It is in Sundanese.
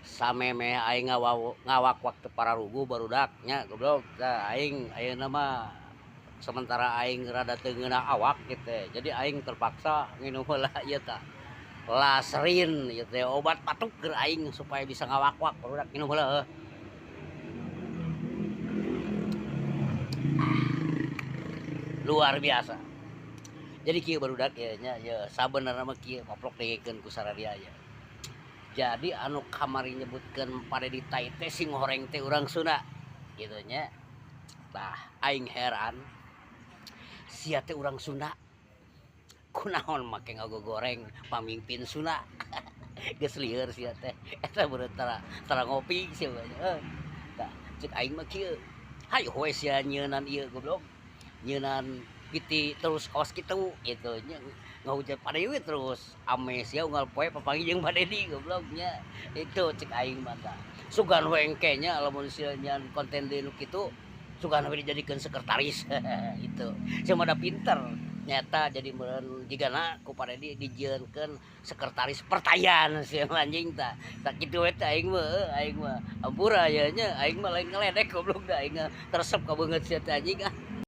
Samemeh aing ngawak-wak teu pararuguh barudak nya goblok. Tah aing ayeuna mah sementara aing rada teu ngeunah awak kitu. Jadi aing terpaksa nginum heula ieu tah. Lasrin ieu teh obat batuk keur aing supaya bisa ngawak-wak barudak nginum heula heuh. Luar biasa. Jadi kieu barudak ieu nya ieu sabenerna mah kieu koplok dengekeun ku sararia ieu. Jadi anu kamari nyebutkeun Pak Dedi Tai teh sing horeng teh urang Sunda kitu nya. Tah aing heran sia teh urang Sunda kunaon make ngagogoreng pamimpin Sunda. Geus lieur sia teh eta beureut tara ngopi sia mah heuh. Tah ceuk aing mah kieu, hayu we sia nyieunnan ieu goblok. Nyieunnan piti terus kawas kitu gitu nya ngahujat Pak Dedi we terus ame sia unggal poe papanggih jeung Pak Dedi goblok nya. Itu cek aing mah tah. Sugan we engke nya lamun sia nyian konten deui nu kitu sugan we dijadikeun sekretaris itu. Sia mah da pinter nyata jadi meureun jigana ku Pak Dedi dijieunkeun sekretaris pertaian sia mah anjing tah. Sakitu we teh aing mah heuh aing mah ampura aya nya aing mah lain ngaledek goblok da aing mah teresep ka beungeut sia teh anjing ah.